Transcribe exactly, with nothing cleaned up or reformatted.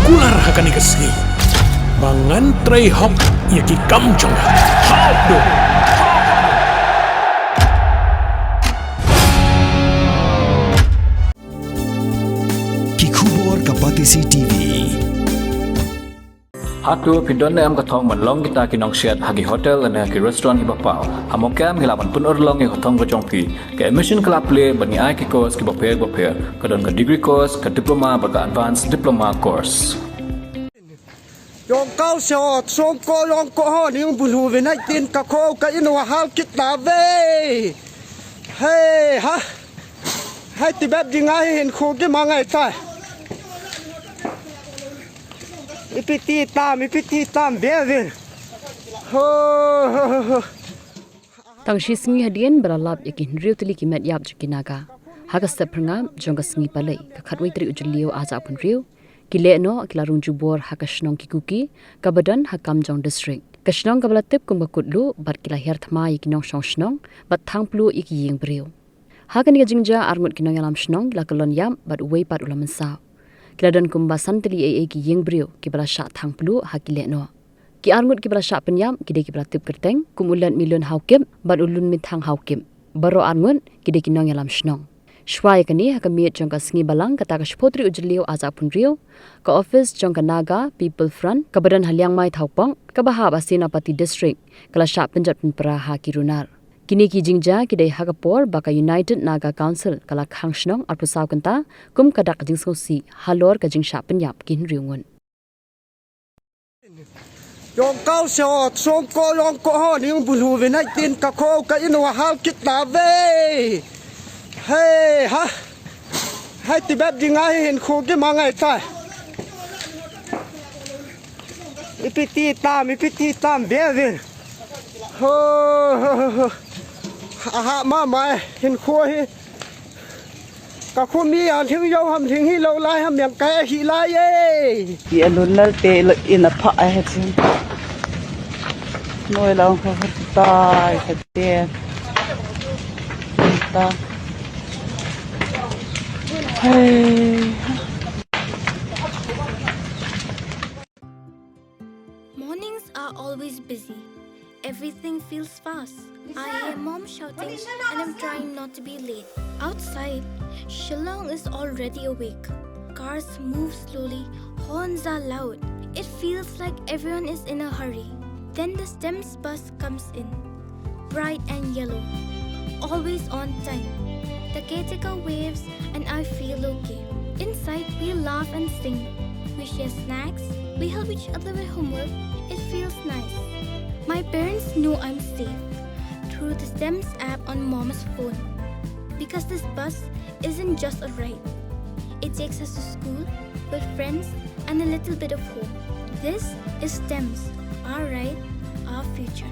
Kular ha kane ka sngi ba ngan trei hok ïa ki kam jong nga. Hap dum. Ki khubor ka Batesi T V. Hato phi don ne em ka thong ban long kita ki nongsiat ha ki hotel ne ha ki restaurant kiba paw? Ha Mawkyrwat ngi lah ban pynurlong ïa ka thong ka jong phi. Ka admission ka la plie bad ngi ai ki course kiba pher ba pher. Ka don ka degree course, ka diploma bad ka advanced diploma course. Yong kau se o, song ko yong ko ho, ning bulu vinai tin ka ko ka in wa hal kit na ve. Hey, ha. Hai ti bep ding ai hin khu ki ma ngai ta. Ipiti tam, ipiti tam, be ve. Ho, ho, ho, ho. Tang shi sngi hadien ba la lap ïa ki hynriew tylli ki met ïap jong ki Naga. Ha ka step phyrngap jong ka sngi Palei, ka khatwei tarik u Jylliew arhajar arphew hynriew, ki lehnoh ki la rung jubor ha ka shnong ki Kuki, kaba don ha Kamjong District. Ka shnong kaba la tip kum ka Kutluh, bad ki la hiar thma ïa ki nongshong shnong, bad thang pluh ïa ki ïing briew. Ha kane ka jingjia arngut ki nongïalam shnong ki la kyllon ïap bad uwei pat u la mynsaw. Ki la don kumba san tylli eiei ki ïing briew kiba la shah thang pluh ha ki lehnoh. Ki arngut kiba la shah pynïap ki dei kiba la tip kyrteng kum u Lynmilun Haokip bad u Lunminthang Haokip. Baroh arngut ki dei ki nongïalam shnong. Shuwa ïa kane ha ka miet jong ka sngi Balang kata ka shiphew tarik u Jylliew arhajar arphew hynriew, ka ophis jong ka Naga People Front kaba don ha Liangmai Thawpok, kaba hap ha Senapati District, ka la shah pynjot pynpra ha ki runar. Kine ki jingjia ki dei ha ka por ba ka United Naga Council ka la khang shnong arphew saw kynta kum ka dak ka jingsngewsih halor ka jingshah pynïap ki hynriew ngut. Yong kau se o, song ko yong ko ho, ning bulu vinai tin ka ko ka in wa hal kit na ve. Hey, ha. Hai ti bep ding ai hin khu ki ma ngai ta. Ipiti tam, ipiti tam, be ve. Ho, ho, ho, ho. Aha, ma, ma, hin khu hi. Ka khumi a thing yo ham thing hi lo lai ham yang kai hi lai e. Ki alun lal te lo in a pha a he thing. Noi la ong kha kha tai kha te. Ta. Hey. Mornings are always busy. Everything feels fast. I hear mom shouting and I'm trying not to be late. Outside, Shillong is already awake. Cars move slowly, horns are loud. It feels like everyone is in a hurry. Then the STEMS bus comes in, bright and yellow, always on time. The caretaker waves and I feel okay. Inside, we laugh and sing. We share snacks, we help each other with homework. It feels nice. My parents know I'm safe through the STEMS app on mom's phone. Because this bus isn't just a ride, it takes us to school, with friends, and a little bit of home. This is STEMS, our ride, our future.